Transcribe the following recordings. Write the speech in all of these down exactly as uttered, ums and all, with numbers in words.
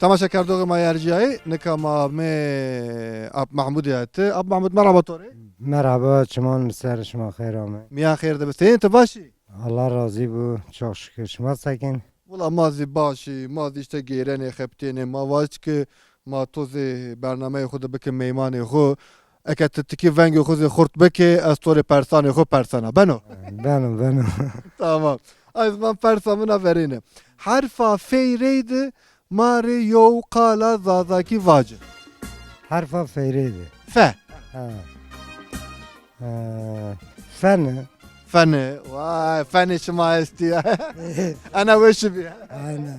Temaşekerdoxê ma yê erciyayî, nika ma amê Ap Mahmudî ya ti. Ap Mahmud, merhaba to rê. Merhaba, çiman mi ser, şima xeyr amê. Miyan xeyr de bi. Senîn, ti baş î? Allah razî bo, çok şükür. Şima sekin? Wila ma zî baş î, ma zî îşte geyrenê, xebitênê, ma vac ki ma to zî bernameyê xwu de biki meymanê xwu. Eke ti tikî vengê xwu zî xurt bikê, ez to rê persanê xwu persena. Beno? Beno, beno. Tamam. Ay ziman persa min a verêne. Herfa fey reydi ma rê yew qala Zazakî vaci. Herfa fey reydi. Fe. Ha. Ee, feni. Feni. Vay, feni şima estî ya. Ana weşi bi. Aynen.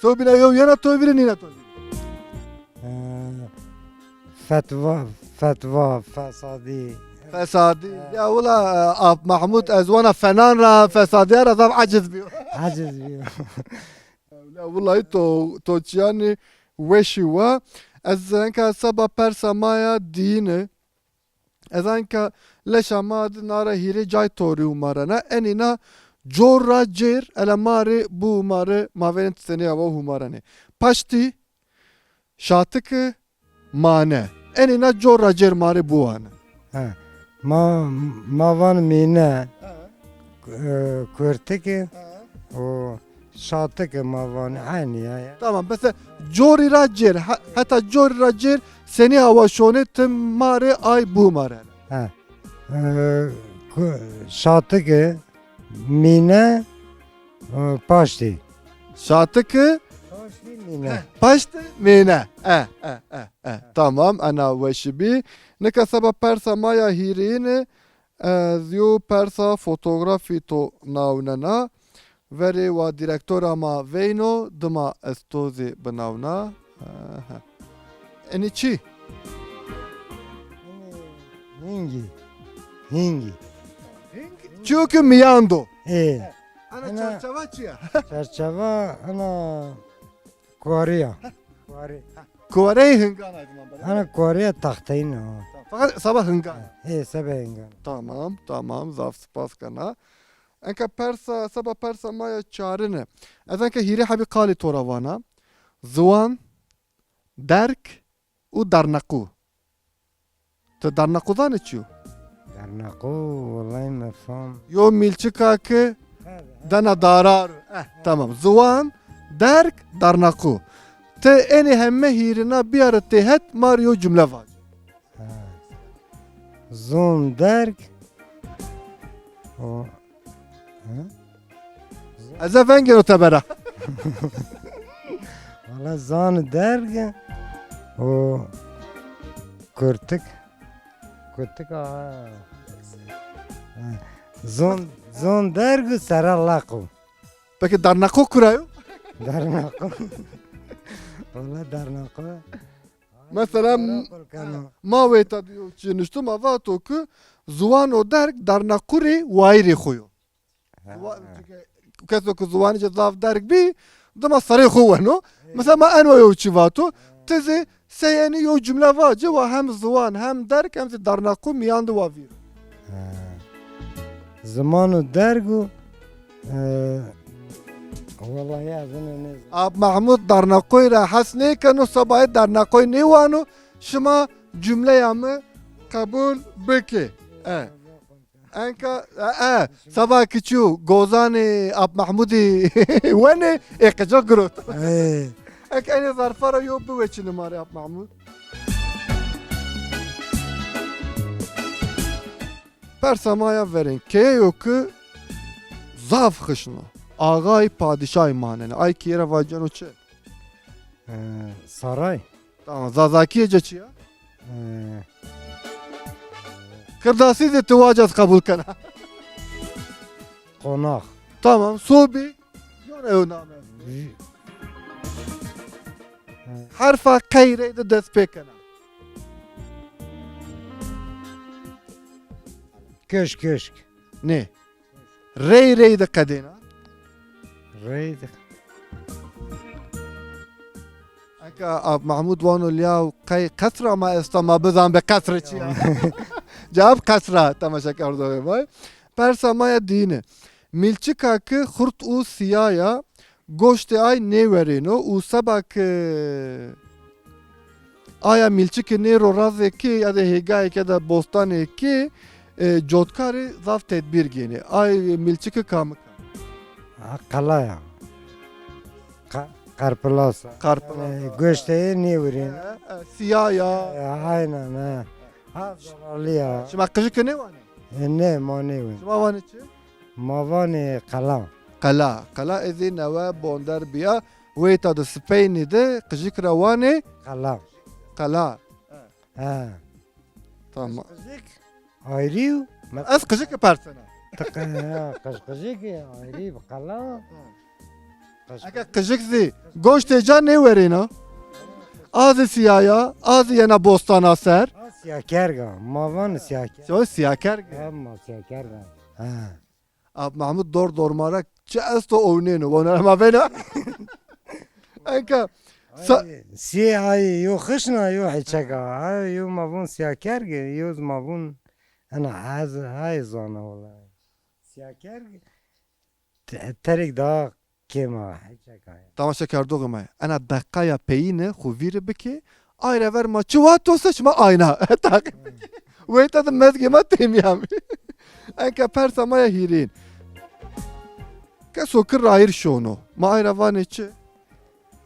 So bina yew yena to vîrî, nîna to vîrî. Ee, fetva, fetva, fesadî. Fesadî. Ee. Ya wila, e, Ap Mahmud, ez wana fenan ra, fesadîya ra zaf aciz bîyo. Aciz bîyo. Ya wila to, to çiyanî weşî wa. Ez enka seba persa ma ya diyine. Ez anka leşa ma di nara hîrê cay torî û ma ra na. Enîna cor ra cêr, ele ma rê bu ma rê, ma verên ti senî awa hûmaranê. Paştî, şatiki, mane. Enîna cor ra cêr ma rê buwane. Ha. Ma, ma van mîne. Ha. E, kurtiki. Ha. O şatiki ma vanî, eynî ya, ya. Tamam, mesela corî ra cêr, ha-, heta corî ra cêr senî awa şonê ti ma rê ay bu ma rê. Ha. E, ku-, şatiki, mîne, e, paştî. Şatiki? Paştî mîne. Heh, paştî mîne. E, e, e, e. Tamam, ena weşî bî. Nika seba persa ma ya hîrêyine, ez yo persa fotografî to nawnena. Verê wa dîrektora ma veyno, dima ez to zî binawna. Aha. Enî çi? Hingî. Hingî. Hing. Çiyo ki miyan do. Ê. Ana, ana çarçewa çi ya? Çarçewa, ana kuarî ya. Kuarî. Kuareyê hingan ay ziman bere. Ana kuarî ya, taxteyî ne o. Fakat seba hingan. Ê, seba hingan. Tamam, tamam. Zaf spas kena. Enka persa, seba persa ma ya çarine. Ez enka hîrê hebî qalî to ra vana. Ziwan, derg û darnaqû. Ti darnaqû zanî çi yo? Darnaqû, wellahî mi fam. Yo mîlçika ki dena darar. Eh, tamam. Ziwan, derg, darnaqû. Ti enê heme hîrina biyare têhet, ma rê yo cumle vac. Ha. Zon, derg. O. Ha? Ez e vengêno tebera. Wala zan derg o kurtik. Kurtik a. Ha. Zon, zon derg û sera laqo. Peki darnaqo kura yo? Darnaqo. Wala darnaqo. Mesela, ma weyta di yo çi nuşto, ma vato ki ziwano derg darnaqû rê wayîrê xo yo. Ha. Wa-, çunke keso ki ziwanî ci zaf derg bî, dima serê xo weno. Mesela ma eno yo çi vato, ti zî sey enî yo cumle vace, wa hem ziwan, hem derg, hem zî darnaqû miyan di wa vîr. Ha. Ziman û derg û, e, wellahî ez ino nêzan. Ap Mahmud darnaqoy ra hes nêkeno, sebayê darnaqoy nêwano, şima cumleya mi qebul bikê. E. Enka, e, e, seba ki çû, gozanê Ap Mahmudî wenê, ê qica girot. E. Enka enê zarfa ra yo biweçîne ma rê Ap Mahmud. Persa ma ya verên. Keyeyo ki zaf xişn o. Axay padîşay manenê. Ay keye ra vaceno çi? Ee, saray. Tamam, Zazakîye ca çi ya? Ee, Kirdasî de ti wac ez qebul kena. Qonax. Tamam, sobî. Yone yo name. Vi- Herfa qey rey de dest pê kena. Köşk, köşk. Nê. Rey rey de qedêna. Rey de. Eka Ap Mahmud vano liyaw qey qesra ma esta, ma bizan be qesre çi ya. Cewab qesra, temaşekerdoxê ma. Persa ma ya diyine. Mîlçika ki xurt û sîya ya, goştê ay nêwerêno û seba ke aya mîlçike nêro razê kê ya de hêgayêke de bostanê kê, e, cotkarê zaf tedbîr gênê. Ay mîlçike kamik a? Ha, qela ya. Qa-, qarpilas a. Qarpilas a. E, goştê yê nêwerêno. E, e, sîya ya. E, aynen, he. Ha, zararlı ya. Şima qijike nêwanê? E, ne, ma nêwanê. Şima vanê çi? Ma vanê qela. Qela. Qela, ez ê newe bonder bîya. Weyta de Sipeyni de qijik ra wanê? Qela. Qela. He. Tamam. Qijik ayrî yo. Ez qijik persena. Ti qi-, ha, qij-, qijik ayrî bi qela. Qij-, eke qijik zî goştê ca nêwerêna. A zî sîya ya, a zî yena bostana ser. Ha, sîyakerg a. Ma van sîyakerg. So sîyakerg. Ha, ma sîyakerg a. Ha. Ap Mahmud dor dormara çi esto ownêno, wonera ma vêna. Enka sa- Ay, sî ay yo xişna, yo hiçeka. Ay, yo ma vun sîyakerge, yo ma vun ena hez, hay zana wala. Sîyakerge te-, terek daha kêma, hiçeka ya. Tamaşekerdoxê ma, ena deqaya peyîne xu vîri bike, ayra ver ma çi wato se şima ayna taqîb bike. Weyta de mezgê ma têmîyamî. Enka persa ma ya hîrîn. Keso ki rayîr şono, ma ayra vanê çi?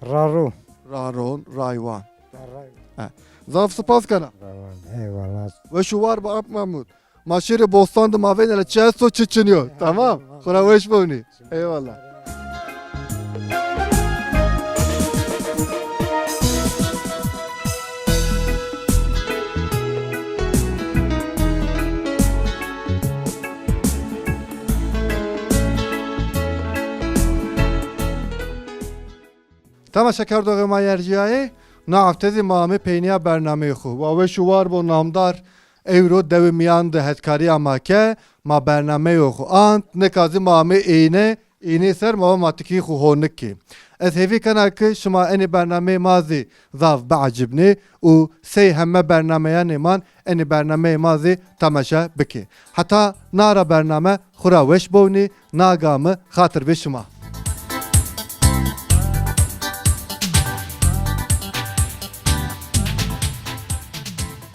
Raro. Raron, raywan. Raron. He. Zaf spas kena. Eyvallah. Weş û war bi Ap Mahmud. Ma şêrê bostan de ma vênena çi esto çi çinî yo. Tamam. Xwura weş bonî. Eyvallah. Temaşekerdoxê ma yercîyayê, na hefte zî ma amê peynîya bernameyê xwu. Wa weş û war bo namdar, ewro dewê mîyan de hetkarîya ma ke, ma bernameyo xwu ant, nika zî ma amê êne, ênê ser ma va ma tikî xwu honik kê. Ez hêvî kena ke şima enê bernameyê ma zî zaf biecibnê û sey heme bernameyanê man enê bernameyê ma zî temaşe bikê. Heta nara bername xwu ra weş bownî, na gamî xatir bê şima.